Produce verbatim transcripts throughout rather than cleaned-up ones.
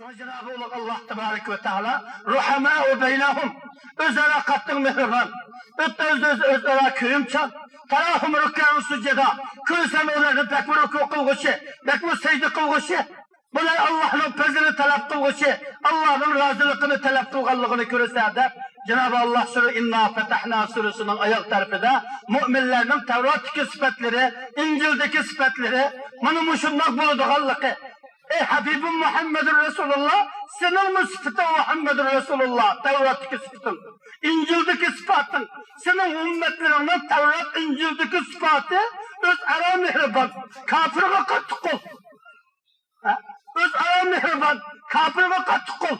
جانابى ئۇلۇغ ئاللاھ تەبارەك ۋە تائالا رۇھەمائۇ بەينەھۇم، ئۆزئارا قاتتىق مېھرىبان، ئۆز-، ئۆز-، ئۆزئارا كۆيۈمچان. تەراھۇم رۇككەئەن سۇججەدا، كۆرسەم ئۇلارنى بەكمۇ رۇكۇ قىلغۇچى، بەكمۇ سەجدە قىلغۇچى، بۇلار ئاللاھنىڭ پەزلىنى تەلەپ قىلغۇچى، ئاللاھنىڭ رازىلىقىنى تەلەپ قىلغانلىقىنى كۆرسە دەپ، جانابى ئاللاھ سۈرە ئىننا فەتەھنا سۈرىسىنىڭ ئاياغ تەرىپىدە مۆمىنلەرنىڭ تەۋراتتىكى سۈپەتلىرى، ئىنجىلدىكى سۈپەتلىرى مانا مۇشۇنداق بولىدىغانلىقى، ئەي ھەبىبىم مۇھەممەدۇر رەسۇلۇللاھ، سېنىڭمۇ سۈپىتىڭ مۇھەممەدۇر رەسۇلۇللاھ، تەۋراتتىكى سۈپىتىڭ، ئىنجىلدىكى سۈپاتىڭ، سېنىڭ ئۈممەتلىرىڭنىڭ تەۋرات، ئىنجىلدىكى سۈپاتى ئۆزئارا مېھرىبان، كاپىرغا قاتتىق قول. ھە؟ ئۆزئارا مېھرىبان، كاپىرغا قاتتىق قول.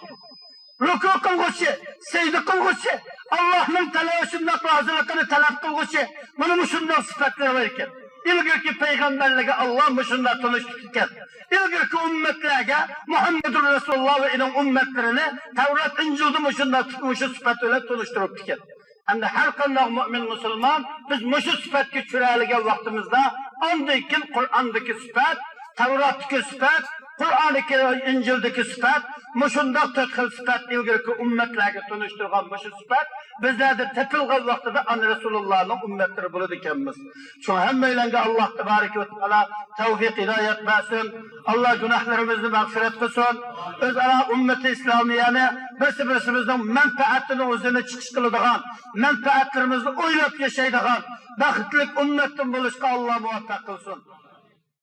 رۇكۇ قىلغۇچى، سەجدە قىلغۇچى، ئاللاھنىڭ تەلەپ شۇنداق رازىلىقىنى تەلەپ قىلغۇچى، مانا مۇشۇنداق سۈپەتلىرى بار ئىكەن. ئىلگىرىكى پەيغەمبەرلەرگە ئاللاھ مۇشۇنداق تونۇشتۇرۇپتىكەن. ئىلگىرىكى ئۈممەتلەرگە مۇھەممەدۇر رەسۇلۇللاھ ۋە ئۇنىڭ ئۈممەتلىرىنى تەۋرات، ئىنجىلدا مۇشۇنداق، مۇشۇ سۈپەت بىلەن تونۇشتۇرۇپتىكەن. ئەمدى ھەر قانداق مۆمىن مۇسۇلمان بىز مۇشۇ سۈپەتكە چۈشۈرەلىگەن ۋاقتىمىزدا، ئاندىن كېيىن قۇرئاندىكى سۈپەت، تەۋراتتىكى سۈپەت، قۇرئانى كەرىم، ئىنجىلدىكى سۈپەت، مۇشۇنداق تۆت خىل سۈپەت، ئىلگىرىكى ئۈممەتلەرگە تونۇشتۇرغان مۇشۇ سۈپەت بىزلەردە تېپىلغان ۋاقتىدا ئانا رەسۇلۇللانىڭ ئۈممەتلىرى بولىدىكەنمىز. شۇڭا ھەممەيلەنگە ئاللاھ تەبارەكە ۋە تائالا تەۋپىق ھىدايەت بەرسۇن. ئاللاھ گۇناھلىرىمىزنى مەغپىرەت قىلسۇن. ئۆزئارا ئۈممىتى ئىسلامىيەنى بىرسى بىرسىمىزنىڭ مەنپەئەتىنىڭ ئۆزىنى چىقىش قىلىدىغان، مەنپەئەتلىرىمىزنى ئويلاپ ياشايدىغان بەختلىك ئۈممەتتىن بولۇشقا ئاللاھ مۇۋەپپەق قىلسۇن.